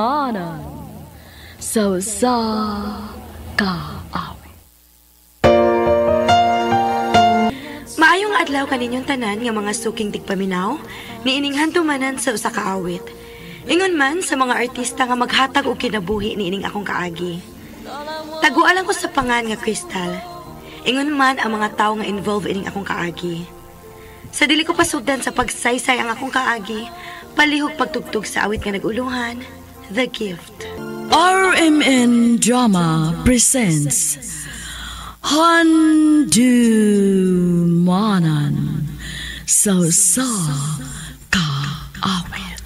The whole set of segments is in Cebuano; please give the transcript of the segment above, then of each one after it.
Handumanan sa usa ka awit. Maayong adlaw kaninyong tanan nga mga suking tigpaminaw, niining handumanan sa usa ka awit. Ingon man sa mga artista nga maghatag og kinabuhi niining akong kaagi. Taguan lang ko sa pangan nga Crystal. Ingon man ang mga tawo nga involved ining akong kaagi. Sa dili ko pasugdan sa pagsaysay ang akong kaagi, palihog pagtugtog sa awit nga naguluhan, The Gift. RMN Drama presents Handumanan sa usa ka awit.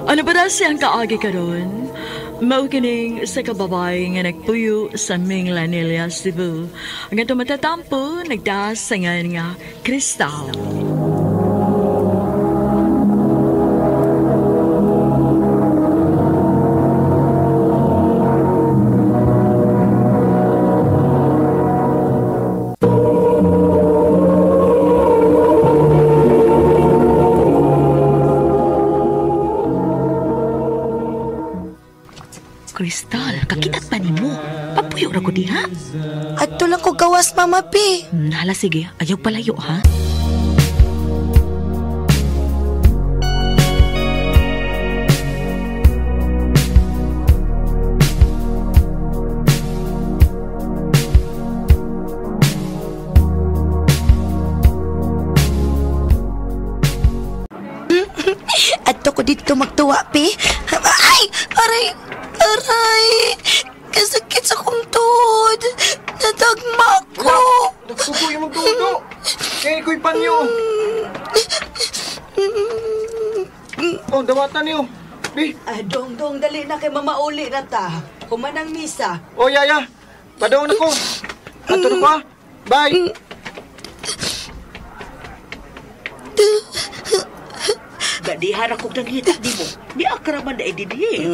Ano ba daw siyang kaagi karon? Mao kining sa kababay nga nagpuyo sa Minglanilla, Cebu. Ang atong matatampo, nagdaas sa ngan nga Crystal. Crystal, kakitat pa nimo. Pagpuyo ra ko diha. Adto lang ko gawas, Mama P. Hala sige, ayaw palayo ha. Adto ko dito magtuwa, P. Ay! Aray! Aray! Kasakit sa kong tuhod. Natagma ko. Nagsuko yung magtuto. Kaya ko'y panyo. Oh, dawatan niyo. Bi. Ah, dong, dong, dali na kay mama uli na ta. Kumanang misa. Oh, yaya. Padaw na ko. Ato na ko, ha. Bye. Gadihan akong nangita di mo. Di akraman na edidi.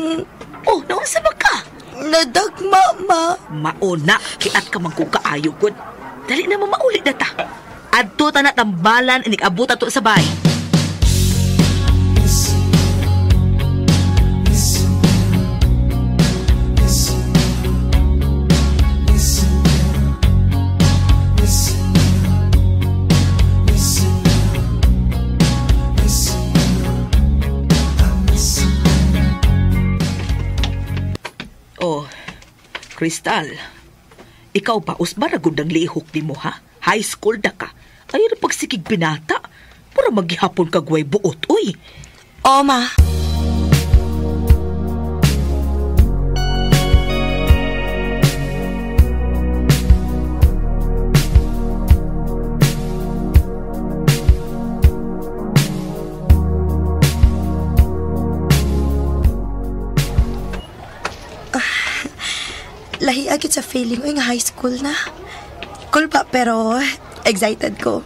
Oh, naunsa ba ka? Nadagma, ma. Mauna, kiat ka man kung kaayo, gud. Dali na mamauli na ta. Adto ta na tambalan, inikabot ato sa bay. Oh, Crystal, ikaw ba, usba ra gud ang lihok nimo ha? High school na ka. Ay, ra pagsikig binata. Pura maghihapon ka gway buot, uy. Oh, ma. Lahi agad sa feeling ko nga high school na. Cool pa, pero excited ko.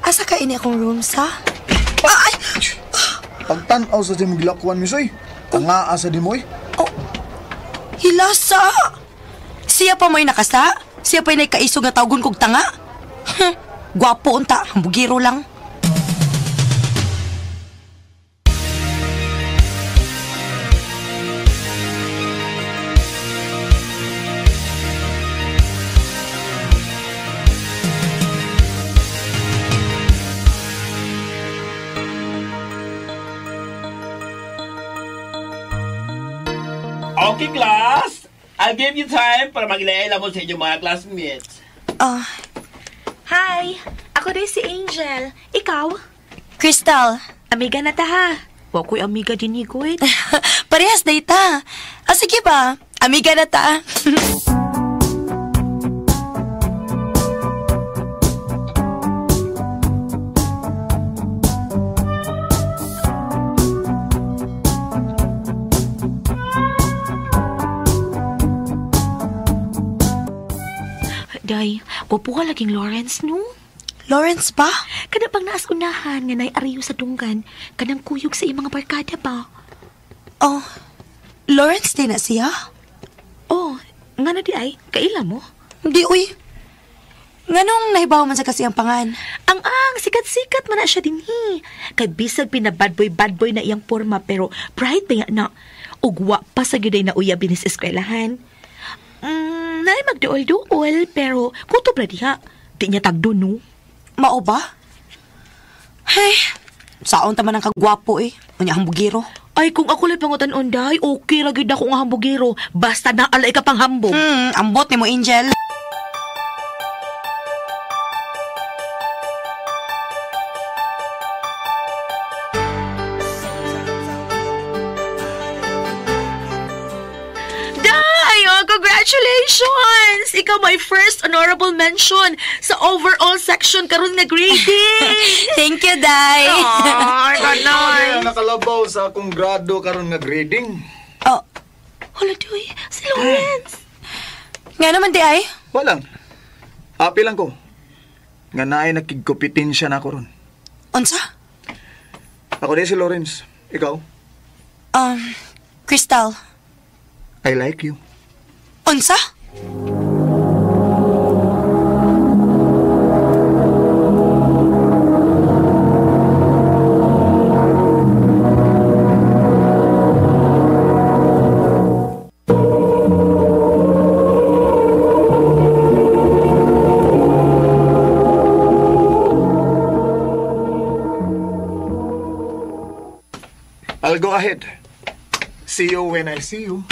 Asa ka ini akong room sa? Ay! Pagtanaw sa di mo gilakwan, misoy. Tanga asa di mo, eh. Oh, hilasa! Siya pa mo'y nakasa? Siya pa'y nagkaisog nga tawgon kog tanga? Gwapo unta, hambugiro lang. Okay, class. I'll give you time para mag-ilaila mo sa inyong mga classmates. Hi! Ako rin si Angel. Ikaw? Crystal. Amiga na ta, ha? Wa ko'y amiga din ni Gwen. Parehas na ita. Ah, sige ba? Amiga na ta. Day, gwapo ka laging Lawrence, no? Lawrence ba? Kana bang naas unahan nga nay ariyo sa dunggan, kanang kuyog sa imong mga barkada ba? Oh, Lawrence din na siya? Oh, nga na di ay, kaila mo? Di, uy. Nganong nahibaw man sa kasi ang pangan? Ang sikat-sikat man na siya dinhi. Kay bisag pina bad boy na iyang porma pero bright ba yan na. Ugwa pa sa gyud na uyab dinis eskwelahan. Naay magduol-duol pero kutob ra diha. Di niya tagdo no. Mao ba? Hey, saon ta man ang kagwapo eh. Unya hambugiro. Ay, kung ako lang pangutan-on, day, okay ra gyud ako nga hambugiro. Basta naalay ka pang hambog. Ambot ni mo, Angel. Day, oh, congratulations! Ikaw my first honorable mention sa overall section karon nga grading. Thank you, Day. Ay, Ay, nakalabaw sa akong grado karon nga grading. Oh, Hala, Doy, si Lawrence. nga naman di ay? Walang. Happy lang ko. Nga naay nakigkompetensya na ako ron. Unsa? Ako din si Lawrence. Ikaw? Crystal. I like you. Unsa? I'll go ahead. See you when I see you.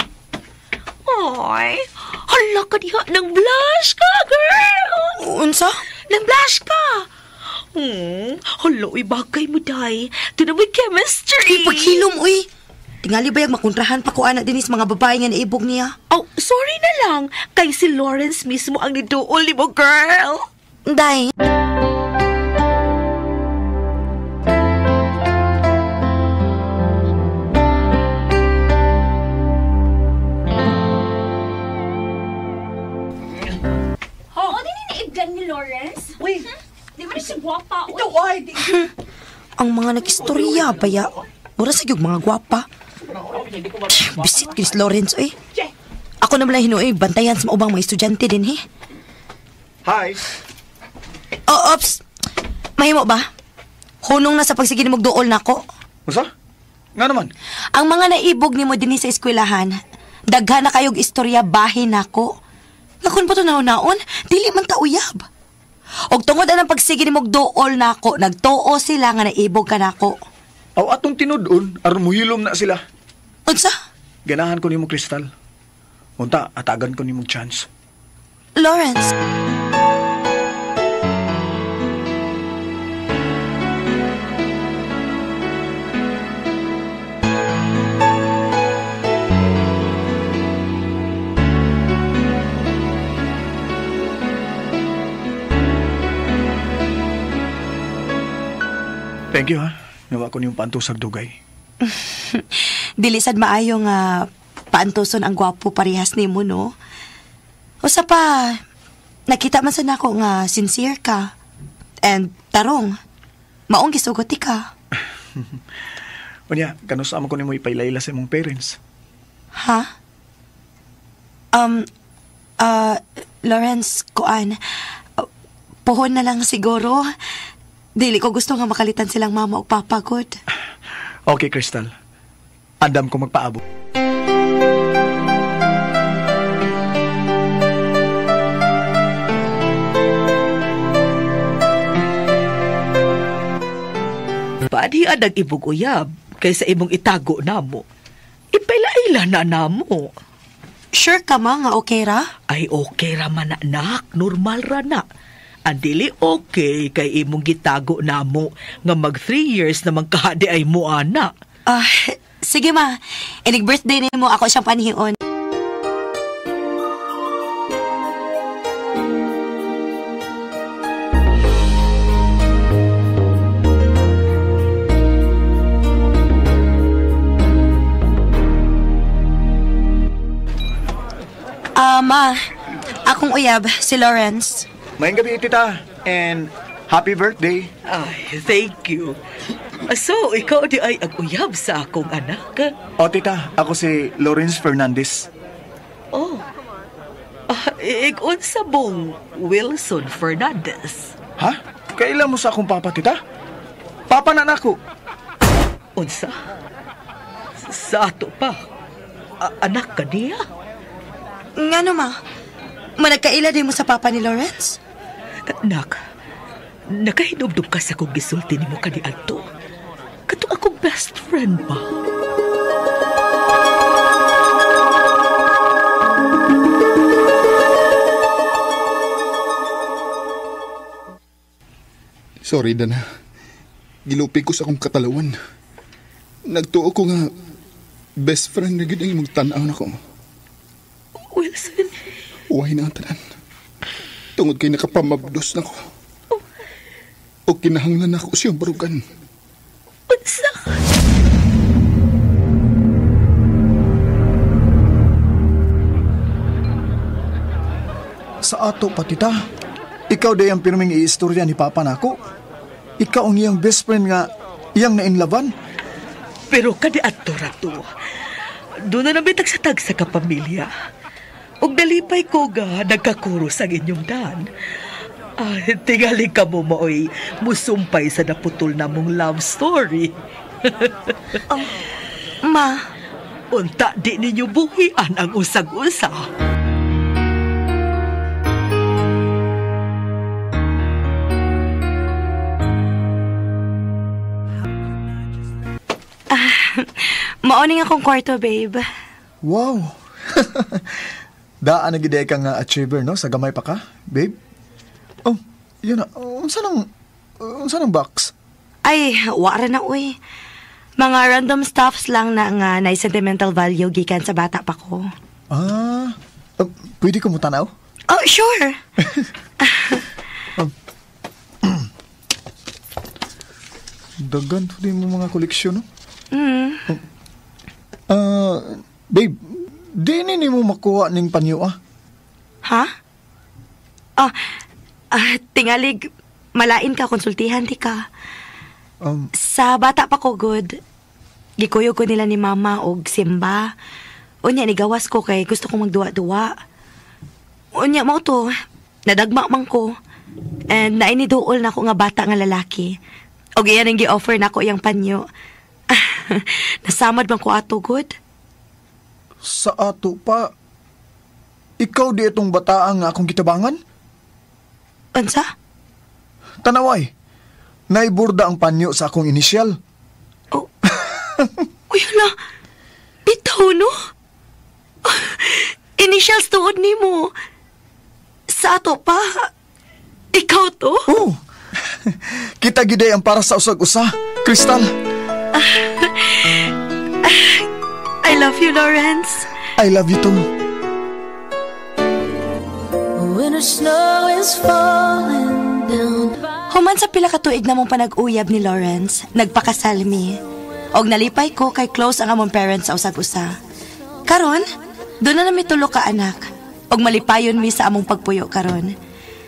Ay, hala ka diha. Nang blush ka, girl! Unsa? Nang blush ka! Hala, uy, bagay mo, day. Ito na may chemistry. Ay, paghilom, uy. Tingali bayag makontrahan pa ko ana dinis mga babae nga naibog niya. Oh, sorry na lang. Kay si Lawrence mismo ang niduol ni mo, girl. Day. Lawrence? Uy, Di ba na siya gwapa? ito ay, di. Ang mga nag-istorya baya. Mura sa gyud mga gwapa. Bisit Chris Lawrence, uy. Ako naman lang hinuoy, bantayan sa maubang mga estudyante din, he. Hi. Oh, ops. Mahimo ba? Hunong na sa pagsige ni magduol nako. Usa? Nga naman. Ang mga naibog nimo dinhi sa eskwelahan, daghan na kayog istorya bahin nako. Nakon pa to naon-naon, dili man ta uyab. Og tungod anang pagsige ni magduol nako, nagtuo sila nga naibog ka nako. Aw atong tinud-on, aron muhilom na sila. Unsa? Ganahan ko nimo, Crystal. Unta, atagan ko nimo chance. Lawrence. Thank you, ha. Nawa ko niyong paantusag dugay. Dili sad maayo nga paantuson ang gwapo parehas nimo, no? Usa pa, nakita man sad nako nga sincere ka. And tarong, maong gisugot ka. Unya, kanusa man ko nimo ipailayla sa imong parents? Ha? Lawrence, kuan, puhon na lang siguro. Dili ko gusto nga makalitan silang mama o papa, good. Okay, Crystal. Andam ko magpaabot. Padi ang nag-ibog uyab kaysa imong itago namo. Ipaila-ila na namo. Sure ka ma nga okay ra? Ay okay ra man anak, normal ra na. Ang dili okay kay imong gitago namo nga mag 3 years na magkahadi ay mo ana. Sige ma, inig birthday nimo ako siyang panhion. Ma, akong uyab, si Lawrence. Maayong gabi, tita. And happy birthday. Ay, thank you. So, ikaw di ay ang uyab sa akong anak? O, tita, ako si Lawrence Fernandez. Oh. Igon sa mong Wilson Fernandez. Ha? Kaila mo sa akong papa, tita? Papa na nako. Unsa? Sa ato pa. Anak ka niya? Ngano, ma? Managkaila di mo sa papa ni Lawrence? Nak, nakahinumdum ka sa kong gisulti nimo kaniadto. Katong akong best friend ba? Sorry, Dana. Gilupi ko sa akong katalawan. Nagtuo ko nga best friend na gid ang imong tan-aw nako. Wilson. Uway na ang tanan. Tungod kay nakapamabdos nako. O kinahanglan nako siyang barugan. Unsa? Sa ato pa, tita. Ikaw day ang pirming iistorya ni papa nako. Ikaw ang iyang best friend nga iyang nainlaban. Pero kaniadto ra to. Doon na namin tagsatag sa kapamilya. Ug nalipay ko nga nagkakuros ang inyong dan. Tingali ka mo maoy musumpay sa naputol na mong love story. Ma. Unta di ninyo buhian ang usag-usa. Maoning akong kwarto, babe. Wow. Daan na gid ka nga achiever, no? Sa gamay pa ka, babe. Oh, yun na. Unsa nang box? Ay, wara na, uy. Mga random stuffs lang na nga na sentimental value gikan sa bata pa ko. Ah, pwede ko mo tanaw? Oh, sure. Dagan to din mo mga koleksyon, no? Mm. Babe, di ni mo makuha ning panyo, ah. Ha? Tingalig, malain ka, konsultihan di ka. Sa bata pa ko, good. Gikuyog ko nila ni mama og simba. Unya, nigawas ko kay gusto kong magduwa-duwa. Unya, mao to, nadagma man ko. And nainiduol na ko nga bata nga lalaki. Og iyan ang gi-offer na ko iyang panyo. Nasamad man ko ato, good? Sa ato pa, ikaw di itong bataan nga akong kitabangan? Unsa? Tanaway, naiburda ang panyo sa akong inisyal. Oh. Uy, hala. Bitaw, no? Initials tuod ni mo. Sa ato pa, ikaw to? Oh. Kita giday ang para sa usag-usa, Crystal. I love you, Lawrence. I love you too. When the snow is falling down. Human sa pila ka tuig na mong panag-uyab ni Lawrence, nagpakasal mi. Og nalipay ko kay close ang among parents sa usag-usa. Karon, doon na nami tulo ka anak. Og malipayon mi sa among pagpuyo karon.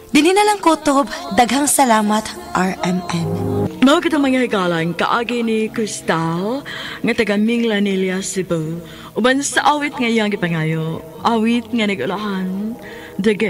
Dinhi na lang kutob, daghang salamat, RMN. Mao kita mga higalan, kaagi ni Crystal, nga taga Minglanilla, Cebu. Uban sa awit nga iyang gipangayo, awit nga nag-ulahan, The Gift.